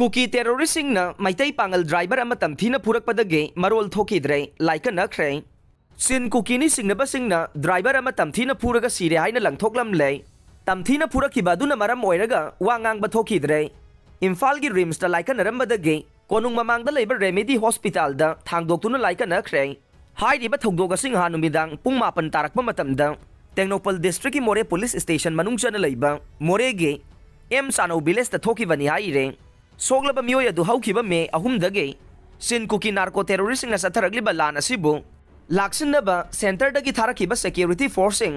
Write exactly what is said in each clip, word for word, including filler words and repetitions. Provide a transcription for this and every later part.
ꯀꯨꯀꯤ ꯇꯦꯔꯣꯔꯤꯁꯁꯤꯡꯅ ꯃꯩꯇꯩ ꯄꯥꯉꯜ driver ꯑꯃ ꯇꯝꯊꯤꯅ ꯐꯨꯔꯛꯄꯗꯒꯤ ꯃꯔꯣꯜ ꯊꯣꯛꯈꯤꯗ꯭ꯔꯦ, ꯂꯥꯏꯀꯠꯅꯈ꯭ꯔꯦ꯫ ꯆꯤꯟ ꯀꯨꯀꯤꯅꯤ ꯆꯤꯡꯅꯕꯁꯤꯡꯅ ꯗ꯭ꯔꯥꯏꯚꯔ ꯑꯃ ꯇꯝꯊꯤꯅ ꯐꯨꯔꯒ ꯁꯤꯔꯦ ꯍꯥꯏꯅ ꯂꯪꯊꯣꯛꯂꯝꯂꯦ꯫ ꯇꯝꯊꯤꯅ ꯐꯨꯔꯛꯈꯤꯕ ꯑꯗꯨꯅ ꯃꯔꯝ ꯑꯣꯏꯔꯒ ꯋꯥ ꯉꯥꯡꯕ ꯊꯣꯛꯈꯤꯗ꯭ꯔꯦ꯫ ꯏꯝꯐꯥꯜꯒꯤ ꯔꯤꯝꯁꯇ ꯂꯥꯏꯀꯠꯅꯔꯝꯕꯗꯒꯤ ꯀꯣꯅꯨꯡ ꯃꯃꯥꯡꯗ ꯂꯩꯕ ꯔꯦꯃꯦꯗꯤ ꯍꯣꯁꯄꯤꯇꯥꯜꯗ ꯊꯥꯡꯗꯣꯛꯇꯨꯅ ꯂꯥꯏꯀꯠꯅꯈ꯭ꯔꯦ꯫ ꯍꯥꯏꯔꯤꯕ ꯊꯧꯗꯣꯛ ꯑꯁꯤ ꯉꯍꯥꯟ ꯅꯨꯃꯤꯗꯥꯡ ꯄꯨꯡ ꯃꯥꯄꯟ ꯇꯥꯔꯛꯄ ꯃꯇꯝꯗ ꯇꯦꯡꯅꯧꯄꯜ ꯗꯤꯁꯇ꯭ꯔꯤꯛꯀꯤ ꯃꯣꯔꯦ ꯄꯨꯂꯤꯁ ꯁ꯭ꯇꯦꯁꯟ ꯃꯅꯨꯡ ꯆꯟꯅ ꯂꯩꯕ ꯃꯣꯔꯦꯒꯤ ꯑꯦꯝ ꯆꯥꯅꯧ ꯚꯤꯂꯦꯖꯇ ꯊꯣꯛꯈꯤꯕꯅꯤ ꯍꯥꯏꯔꯦ꯫ ꯁꯣꯛꯂꯕ ꯃꯤꯑꯣꯏ ꯑꯗꯨ ꯍꯧꯈꯤꯕ ꯃꯦ ꯑꯍꯨꯝꯗꯒꯤ ꯆꯤꯟ ꯀꯨꯀꯤ ꯅꯥꯔꯀꯣ ꯇꯦꯔꯣꯔꯤꯁꯁꯤꯡꯅ ꯆꯠꯊꯔꯛꯂꯤꯕ ꯂꯥꯟ ꯑꯁꯤꯕꯨ ꯂꯥꯛꯁꯤꯟꯅꯕ ꯁꯦꯟꯇꯔꯗꯒꯤ ꯊꯥꯔꯛꯈꯤꯕ ꯁꯦꯀ꯭ꯌꯨꯔꯤꯇꯤ ꯐꯣꯔꯁꯁꯤꯡ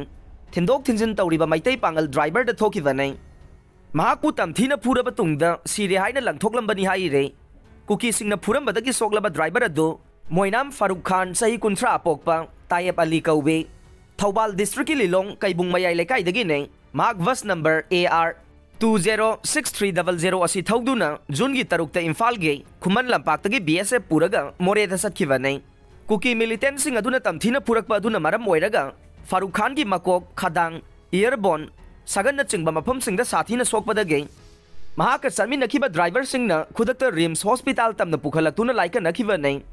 ꯊꯤꯟꯗꯣꯛ ꯊꯤꯟꯖꯤꯟ ꯇꯧꯔꯤꯕ ꯃꯩꯇꯩ ꯄꯥꯉꯜ ꯗ꯭ꯔꯥꯏꯚꯔꯗ ꯊꯣꯛꯈꯤꯕꯅꯤ꯫ ꯃꯍꯥꯛꯄꯨ ꯇꯝꯊꯤꯅ ꯐꯨꯔꯕ ꯇꯨꯡꯗ ꯁꯤꯔꯦ ꯍꯥꯏꯅ ꯂꯪꯊꯣꯛꯂꯝꯕꯅꯤ ꯍꯥꯏꯔꯦ꯫ ꯀꯨꯀꯤꯁꯤꯡꯅ ꯐꯨꯔꯝꯕꯗꯒꯤ ꯁꯣꯛꯂꯕ ꯗ꯭ꯔꯥꯏꯚꯔ ꯑꯗꯨ ꯃꯣꯏꯅꯥꯝ ꯐꯥꯔꯨꯛ ꯈꯥꯟ, ꯆꯍꯤ ꯀꯨꯟꯊ꯭ꯔꯥ ꯄꯣꯛꯄ, ꯇꯥꯌꯦꯞ ꯑꯂꯤ ꯀꯧꯏ꯫ ꯊꯧꯕꯥꯜ ꯗꯤꯁꯇ꯭ꯔꯤꯛꯀꯤ ꯂꯤꯂꯣꯡ ꯀꯩꯕꯨꯡ ꯃꯌꯥꯏ ꯂꯩꯀꯥꯏꯗꯒꯤꯅꯦ꯫ ꯃꯍꯥꯛ bus number AR two zero six three double zero ꯑꯁꯤ ꯊꯧꯗꯨꯅ ꯖꯨꯟꯒꯤ ꯇꯔꯨꯛꯇ ꯏꯝꯐꯥꯜꯒꯤ ꯈꯨꯃꯟ ꯂꯝꯄꯥꯛꯇꯒꯤ BSF ꯄꯨꯔꯒ ꯃꯣꯔꯦꯗ ꯆꯠꯈꯤꯕꯅꯤ꯫ ꯀꯨꯀꯤ ꯃꯤꯂꯤꯇꯦꯟꯁꯤꯡ ꯑꯗꯨꯅ ꯇꯝꯊꯤꯅ ꯐꯨꯔꯛꯄ ꯑꯗꯨꯅ ꯃꯔꯝ ꯑꯣꯏꯔꯒ ꯐꯥꯔꯨꯛ ꯈꯥꯟꯒꯤ ꯃꯀꯣꯛ, ꯈꯗꯥꯡ, ꯏꯌꯔꯕꯣꯟ, ꯁꯒꯟꯅꯆꯤꯡꯕ ꯃꯐꯝꯁꯤꯡꯗ ꯁꯥꯊꯤꯅ ꯁꯣꯛꯄꯗꯒꯤ ꯃꯍꯥꯛꯀ ꯆꯠꯃꯤꯟꯅꯈꯤꯕ ꯗ꯭ꯔꯥꯏꯚꯔꯁꯤꯡꯅ ꯈꯨꯗꯛꯇ ꯔꯤꯝꯁ ꯍꯣꯁꯄꯤꯇꯥꯜ ꯇꯝꯅ ꯄꯨꯈꯠꯂꯛꯇꯨꯅ ꯂꯥꯏꯀꯠꯅꯈꯤꯕꯅꯤ꯫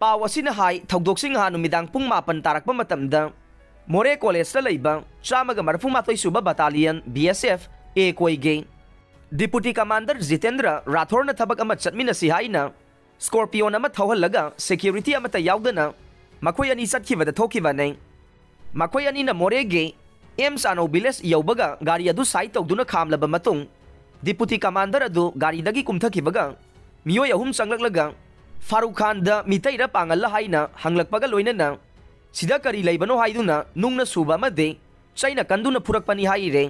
ꯄꯥꯎ ꯑꯁꯤꯅ ꯍꯥꯏ, ꯊꯧꯗꯣꯛꯁꯤꯡ ꯉꯍꯥꯟ ꯅꯨꯃꯤꯗꯥꯡ ꯄꯨꯡ ꯃꯥꯄꯟ ꯇꯥꯔꯛꯄ ꯃꯇꯝꯗ ꯃꯣꯔꯦ ꯀꯣꯂꯦꯖꯇ ꯂꯩꯕ ꯆꯥꯝꯃꯒ ꯃꯔꯤꯐꯨ ꯃꯥꯊꯣꯏ ꯁꯨꯕ ꯕꯇꯥꯂꯤꯌꯟ BSF A ꯀꯣꯏꯒꯤ ꯗꯤꯄꯨꯇꯤ ꯀꯃꯥꯟꯗꯔ ꯖꯤꯇꯦꯟꯗ꯭ꯔ ꯔꯥꯊꯣꯔꯅ ꯊꯕꯛ ꯑꯃ ꯆꯠꯃꯤꯟꯅꯁꯤ ꯍꯥꯏꯅ ꯁ꯭ꯀꯣꯔꯄꯤꯌꯣꯟ ꯑꯃ ꯊꯧꯍꯜꯂꯒ ꯁꯦꯀ꯭ꯌꯨꯔꯤꯇꯤ ꯑꯃꯠꯇ ꯌꯥꯎꯗꯅ ꯃꯈꯣꯏ ꯑꯅꯤ ꯆꯠꯈꯤꯕꯗ ꯊꯣꯛꯈꯤꯕꯅꯤ꯫ ꯃꯈꯣꯏ ꯑꯅꯤꯅ ꯃꯣꯔꯦꯒꯤ ꯑꯦꯝ ꯆꯥꯅꯧ ꯚꯤꯂꯦꯖ ꯌꯧꯕꯒ ꯒꯥꯔꯤ ꯑꯗꯨ ꯁꯥꯏꯠ ꯇꯧꯗꯨꯅ ꯈꯥꯝꯂꯕ ꯃꯇꯨꯡ ꯗꯤꯄꯨꯇꯤ ꯀꯃꯥꯟꯗꯔ ꯑꯗꯨ ꯒꯥꯔꯤꯗꯒꯤ ꯀꯨꯝꯊꯈꯤꯕꯒ ꯃꯤꯑꯣꯏ ꯑꯍꯨꯝ ꯆꯪꯂꯛꯂꯒ ꯐꯥꯔꯨꯛ ꯈꯥꯟꯗ ꯃꯤꯇꯩꯔ ꯄꯥꯡꯒꯜꯂ ꯍꯥꯏꯅ ꯍꯪꯂꯛꯄꯒ ꯂꯣꯏꯅꯅ ꯁꯤꯗ ꯀꯔꯤ ꯂꯩꯕꯅꯣ ꯍꯥꯏꯗꯨꯅ ꯅꯨꯡꯅ ꯁꯨꯕ ꯑꯃꯗꯤ ꯆꯩꯅ ꯀꯟꯗꯨꯅ ꯐꯨꯔꯛꯄꯅꯤ ꯍꯥꯏꯔꯦ꯫